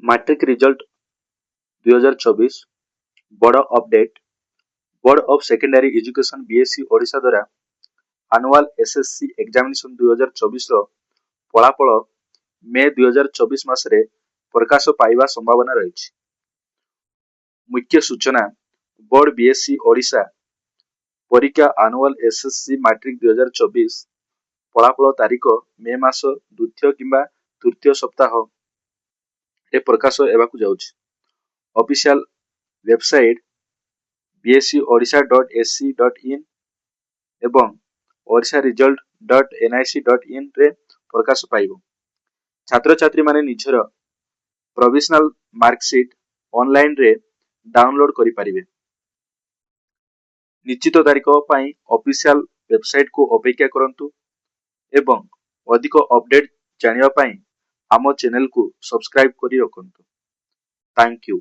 Matric result 2024 ବଡ଼ update. Board of secondary education, BSE, Odisha ଦ୍ୱାରା annual SSC examination 2024ର ଫଳାଫଳ ମେ 2024 ମାସରେ ପ୍ରକାଶ ପାଇବା ସମ୍ଭାବନା ରହିଛି। ମୁଖ୍ୟ ସୂଚନା: ବୋର୍ଡ ବିଏସ୍ଇ ଓଡ଼ିଶା ପରୀକ୍ଷା ଆନୁଆଲ ଏସ୍ଏସ୍ସି ମାଟ୍ରିକ 2024 ଫଳାଫଳ ତାରିଖ ମେ ମାସ ଦ୍ୱିତୀୟ କିମ୍ବା ତୃତୀୟ ସପ୍ତାହରେ ପ୍ରକାଶ ହେବାକୁ ଯାଉଛି। ଅଫିସିଆଲ ୱେବସାଇଟ୍ bseodisha.ac.in ଏବଂ odisharesult.nic.inରେ ପ୍ରକାଶ ପାଇବ। ଛାତ୍ରଛାତ୍ରୀମାନେ ନିଜର ପ୍ରୋଭିଜନାଲ ମାର୍କସିଟ୍ ଅନଲାଇନରେ ଡାଉନଲୋଡ୍ କରିପାରିବେ। ନିଶ୍ଚିତ ତାରିଖ ପାଇଁ ଅଫିସିଆଲ ୱେବସାଇଟକୁ ଅପେକ୍ଷା କରନ୍ତୁ ଏବଂ ଅଧିକ ଅପଡେଟ୍ ଜାଣିବା ପାଇଁ ଆମ ଚ୍ୟାନେଲକୁ ସବସ୍କ୍ରାଇବ୍ କରି ରଖନ୍ତୁ। Thank you.